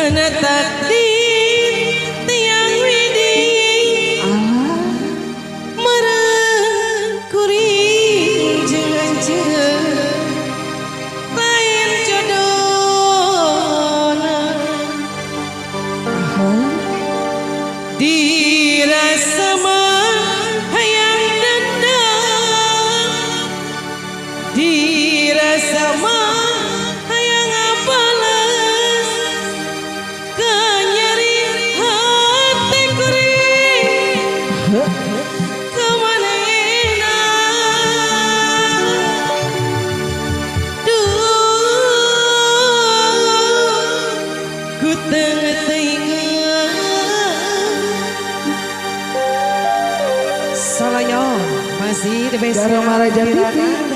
Kana takdir tiang widi. Alah. Meureun kuring jeung anjeun lain jodona. Aha. Dirasa mah hayang dendam, dirasa mah hayang ngabales kanyeri hati kuring kamanehna. Duh, ku teu teuingan. Soloyo masih the best. Darma Raja TV.